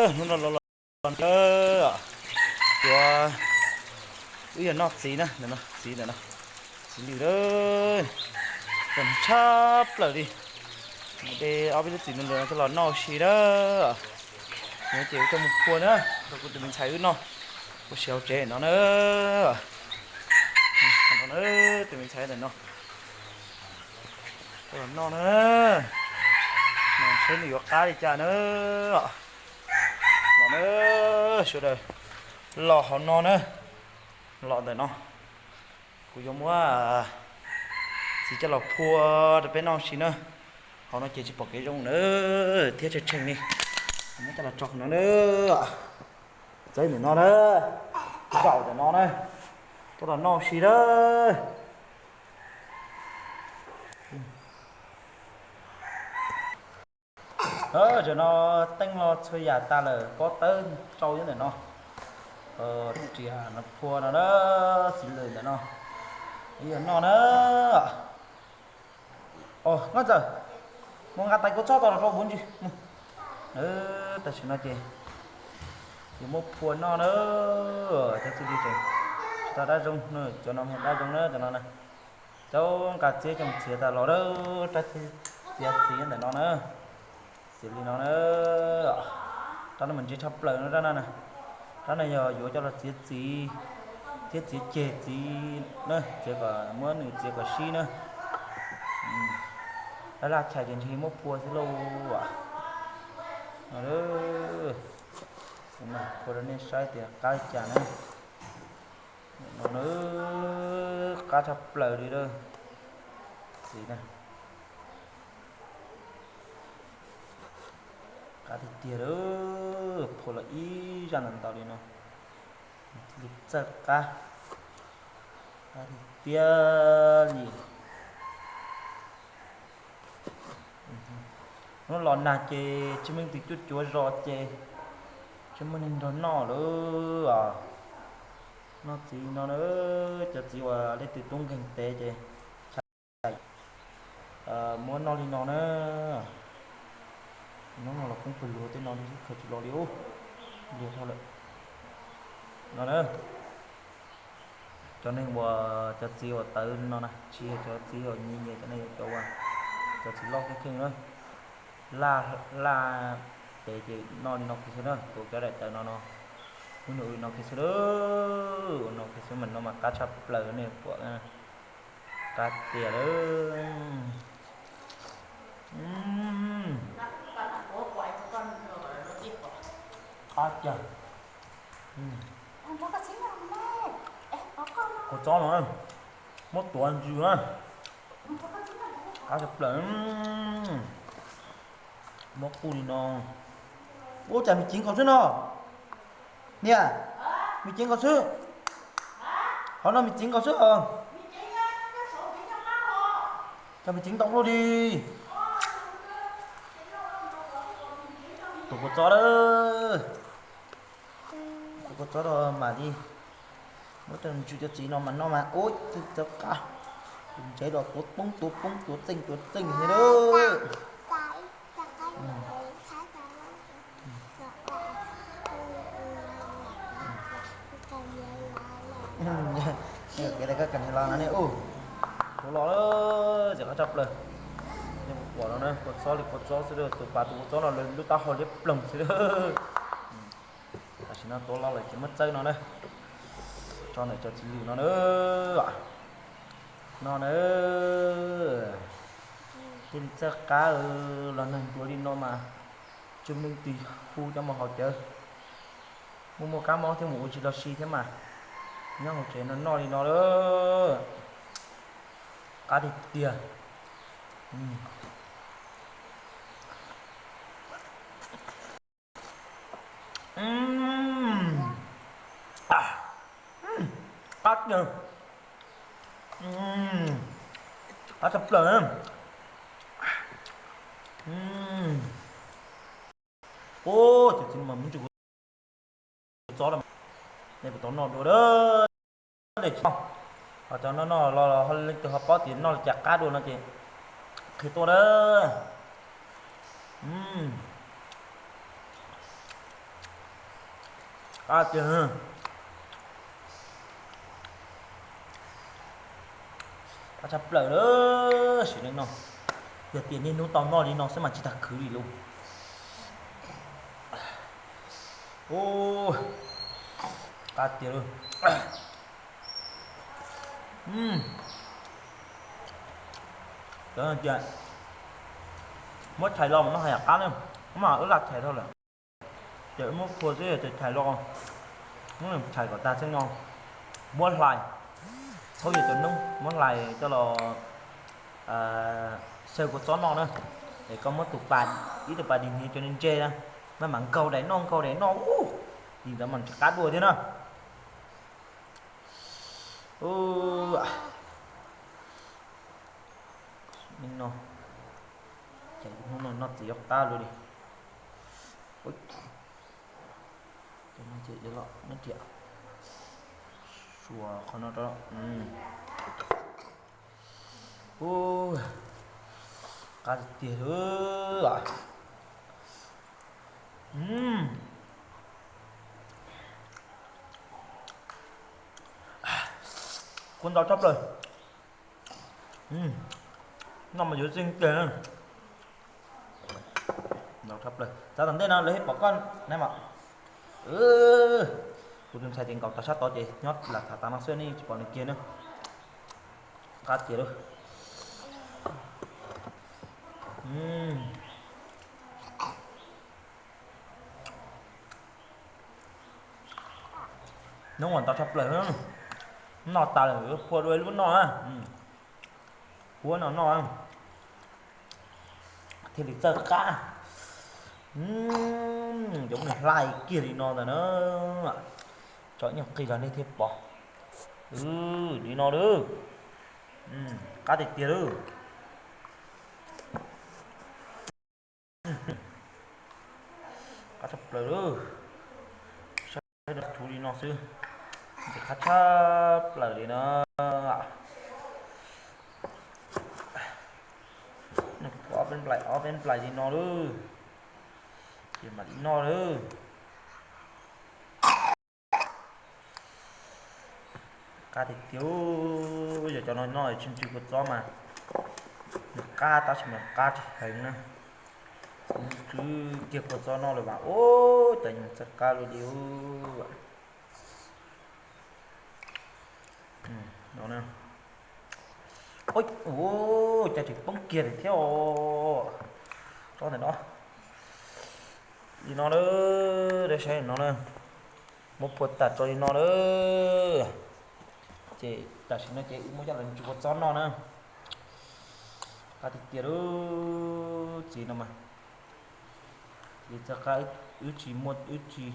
Hnub no los los yuav, wb yuav noj txiv na, ntawm no txiv, ntawm no txiv lwm lawm, txaus tshaj plaws li. Mus de ob peb lub txiv lwm no coj los noj ua si na. No ces wb coj mus phua na, rau kuv tus me ntxhais wb noj ua si hauv tsev no na. Tus me ntxhais ntawm no coj los noj na, no seb nws yuav qab li cas na. Los na, sawv daws, los hauv no na, los ntawm no. Kuv yuav muab txiv coj los phua rau peb noj ua si na. Hauv no ces tsis pom kev zoo na, thiab tsheej tsheej li. Muab coj los tso no na, txawb ntawm no na, zaum ntawm no na, coj los noj ua si na. Tam no teeb los txhua yam tas lawm, pob tawb rau nyob ntawm no, riam no phua no na, txiv lwm ntawm no, yuav noj na. Nkauj Ntxawm, mus nqa tais kua txob tau los rau kuv ntsis. Tam sim no ces yuav muab phua noj na, cov txiv lwm tseem tsis tau dab zoo, cov no dab zoo na, cov no na. Cov nqa txiab coj mus txiav tas los na, rab txiav txiv ntawm no na. Txiav li no na. Rab no mas ntse tshaj plaws no, rab no na. Rab no yog yuav coj los txiav txiv thiab txiav ceg txiv na, txiav kom muab nws txiav kom sib na. Laj laj chais ces ntshe muab phua xwb lauj. Phua rau nej saib tias qab li cas na. No na, qab tshaj plaws li lawm. Txiv na, qab tiag tiag lawm, phua los ib zaj ntau ntau li no, thiaj li txawj qab, qab tiag tiag li. Hnub los nag ces tsis muaj leej twg cuab cuav zos ces tsis muaj neeg nrog noj lawm os. Noj txiv no na, cov txiv uas leej twg tub nkeeg tes ces muab noj li no na. Hnub no los poob pawg lug tej no li, khaws tsis los li ub, liag dhau lawm. No na, cov neeg uas, cov txiv uas tawv no na, tsis yog cov txiv uas nyias nyias, cov no yog cov uas, cov txiv loj kheej kheej na. Laj, laj tes ces noj li no kiag xwb na, tuav cov daim tawv no no, ub no ub no kiag xwb, ub no kiag xwb mas no mas qab tshaj plaws nej pom na, qab tiag lawm. Qab tiag. Kua txob no muab tuav ntsws na, qab tshaj plaws. Muab qub li no. Ua cas me ceev nkaus xwb no. Niam, me ceev nkaus xwb. Qhov no me ceev nkaus xwb os. Cas me ceev ntau luaj li. Tus kua txob lawm. Tus kua txob no mas li, muab coj ntsws cov txiv no mas noj mas ub, txawj qab. Tus ntsev los tuav poob tuav poob, tuav txeej tuav txeej li lawm. Kev tas koj kam los no ne, ub, tuav los lawm, tseem qab tshaj plaws. Nej puas pom no na, kua txob li kua txob xwb, tus pas tus kua txob no lub taub hau liab ploog xwb. Tam sim no tuav los lawm ces muab txawb no na, tso ntawm cov txiv lwm no na. No na, thiaj li txawj qab, los neeg ntuav li no mas tsis muaj leej twg hu coj mus haus cawv. Muaj muaj kab mob thiab mus ua tsis tau si thiab mas nyob hauv tsev no noj li no lawm. Qab tiag tiag. Qab tiag. Qab tshaj plaws. Ub, cov txiv no mas muab ntsws kua txob lawm, nej puas tau noj dua lawm tsis noj? Ho cov noj noj los leej twg ho paub tias noj li cas qab dua no ces qhia tuaj na. Qab tiag, qab tshaj plaws lawm sim neej no. Yog tias niaj hnub tau noj li no xwb mas tsis tas khwv li lauj. Qab tiag lauj. Cov no ces muab tshais los mas noj hais yam qab ne, mas wb lam tshais dhau lawm. Ces wb muab phua xwb ces tshais los, muab tshais kom tag xwb no, muab hlais, thaub yog cov noob muab hlais coj los xyaw kua txob noj na. Es koj muab tus pas, ib tug pas dig hniav cov ntse na, maj mam nkaug daim noj nkaug daim noj, li ntawd mas tsis qab dua thiab na. Nim no, ces hnub no noj txiv yuav qab luaj li. Suav qhov no rau. Qab tiag tiag li. Kua ntau tshaj plaws. Noj mas yuav zeeg tiag. Ntau tshaj plaws. Txav tom ntej no lawv thiaj pom koj na mas. Kuv tus ntxhais ces nkaum tau sab tod ces nyob lam tham tas no xwb nej tsis pom nws kiag na. Qab tiag lauj. Noob uas ntau tshaj plaws, noj tas lawm phua dua ib lub noj, huab no noj thiaj li txawj qab. Cov nws hlais kiag li no ntag na, tso ib nyuag qis los nej thiaj pom. Li no lauj, qab tiag tiag lauj. Qab tshaj plaws lauj. Saib dab tsuv li no xwb, ntxim qab tshaj plaws li na. Ob peb nplais ob peb nplais li no lauj, ces mam li noj lauj. Qab tiag tiag, yog cov no noj tsis ntsws kua txob mas nws qab tab sis mas qab tsis heev na. Ntsws kiag kua txob noj lawm mas ub, cov nyoog txawj qab luaj li. Ub, cas tseem poob kiag li thiab os. Tsob ntawm no, li no na, dab saib no na, muab phua tas tso li no na. Ces tam sim no ces wb muab coj los ntsws kua txob noj na. Qab tiag tiag lub txiv no mas, txiv txawj qab, wb tsis muaj, wb tsis,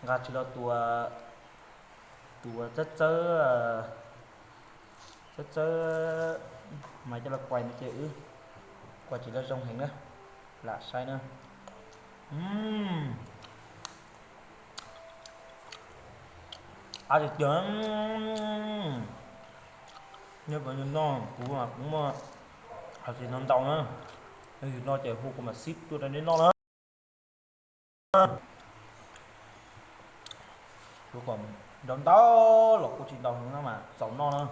nqa tsis los tua, tua txawb txawb, txawb txawb mas coj los kuais no ces wb kuais tsis los zoo heev na. Lam saib na. Qab tiag tiag. Nyob pem no kuv kuv muaj hais tias no ntau na, yus no ces hu kuv mam xib tuaj rau nej noj na. Kuv kom ntau ntau los kuj tsis ntau heev no mas txaus noj na.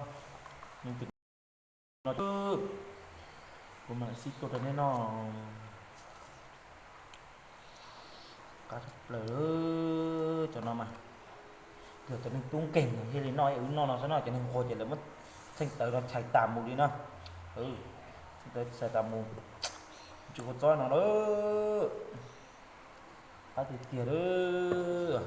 Kuv mam xib tuaj rau nej noj. Qab tshaj plaws, cov no mas yog cov neeg tub nkeeg thiaj li noj, wb noj no xwb no, cov neeg nquag ces lawv muab txheej tawv no txhais tas mus li na. Txheej tawv txhais tas mus, ntsws kua txob no lawm. Qab tiag tiag lawm.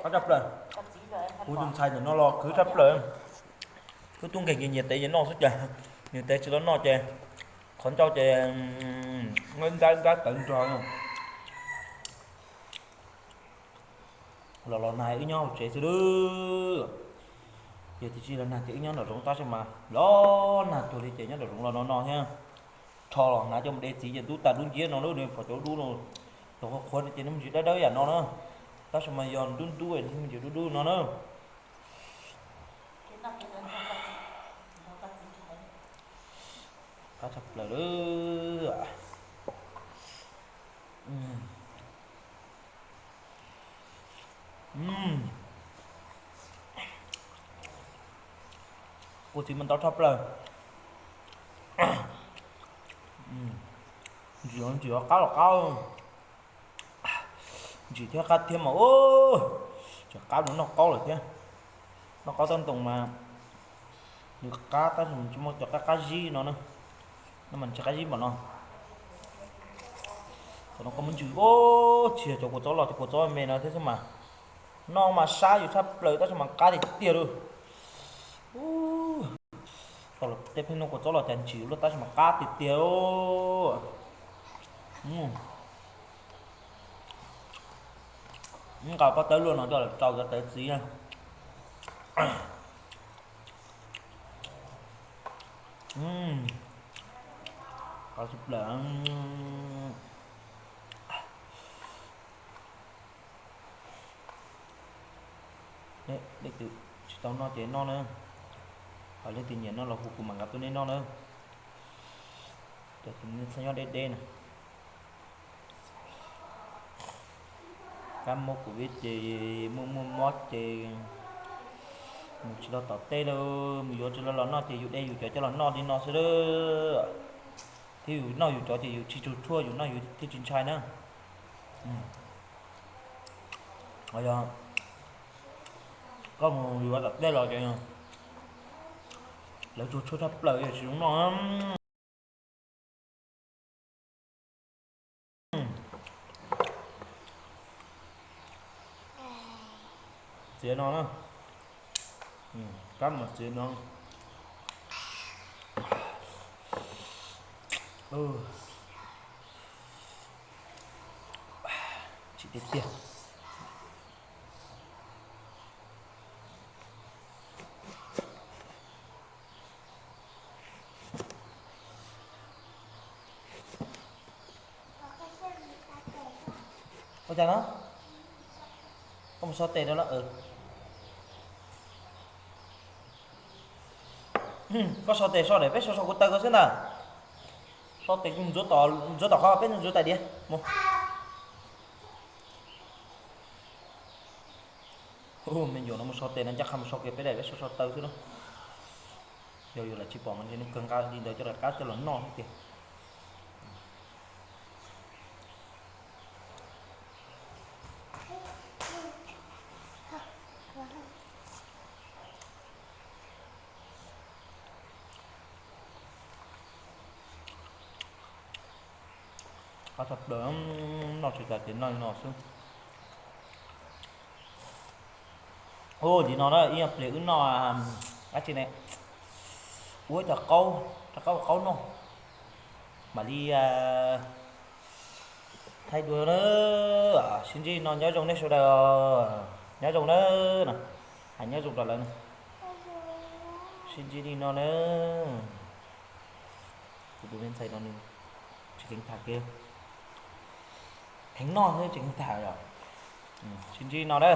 Qab tshaj plaws. Kuv tus ntxhais ntawm no los khwv tshaj plaws. Wb tub nkeeg ces nyias tev nyias noj xwb ces, nyias tev tsis tau noj ces qhov ncauj ces ntab ntab tawv nrog. Los los nag wb nyob hauv tsev xwb lawm. Yog tias tsis los nag ces wb nyob nram zoov tab sis mas los nag tuag li ces nyob nram zoov los no no thiab. Rho los hnav coj mus de txiv ces ntub tag dub nciab no lawm, nws pom cov dub no, cov qhuav qhuav no ces nws me ntsis dawb dawb yam no na. Tab sis mas yog ntub ntub nws me ntsis dub dub no na. Tshaj plaws lawm. Kuv txiv mas ntau tshaj plaws. Ntsim ntsim qab los qab, ntsim thiab qab thiab mas, tseem qab nws noj qaub lawm thiab. Noj qaub toj ntoo mas nws qab tab sis mas tsis muaj cov qab qab zib no na. No mas tsis qab zib npaum no. Thaum no koj muab ntsim, tsis yog cov kua txob los, cov kua txob me no thiab xwb mas. Noj mas sab yus tshaj plaws tab sis mas qab tiag tiag li. Tau los tej pheej noj kua txob los cas ntsim luaj tab sis mas qab tiag tiag. Nqa pob tawb luaj no coj los rau cov tawv txiv na. Qab tshaj plaws. Leej twg tsis tau noj ces noj na, ho leej twg nyiam noj los hu kuv mam nqa tuaj nej noj na. Cov tus me txhaj nyob deb deb na. Kab mob covid ces muaj muaj mob ces mus tsis tau tom tej lawm, mus yuav tsis tau los noj ces yus de yus cov coj los noj li no xwb. Thiab yus noj yus cov ces yus tsis tsaug tshuaj, yus noj yus thiaj tsis ntshai na. Yog koj mus yuav tom tej los ces lawv tsaug tshuaj tshaj plaws yog tsis zoo noj. Txiav no na, kab mas txiav no. Tsis tiag tiag. Ua cas no? Koj mus so tes rau no. Koj so tes so daim peb so so kuv taw ko xwb ntag. So tes ntxuav tom qhov peb ntxuav tais diav mus. Me nyuam no mus so tes no ncaj qha mus so kiag peb daim peb so so taw xwb na. Yog yus lam tsis pom mas ntshe nws kawg nqa li ntawd coj los qab coj los noj xwb tiag. Qab tshaj plaws, noj tsis tas ces noj li no xwb. Ua li no na, ib pliag wb noj dab tsi ne, ua cov qaub, cov qaub qaub noj. Mam li thaij dua na. Sib ntsib no nyob zoo nej sawv daws, nyob zoo na, hais nyob zoo rau lawv na. Sib ntsib li no na. Kuv tus me ntxhais no nws tsis kheev tham kiag, kheev noj xwb tsis kheev tham yom. Sib ntsib no na.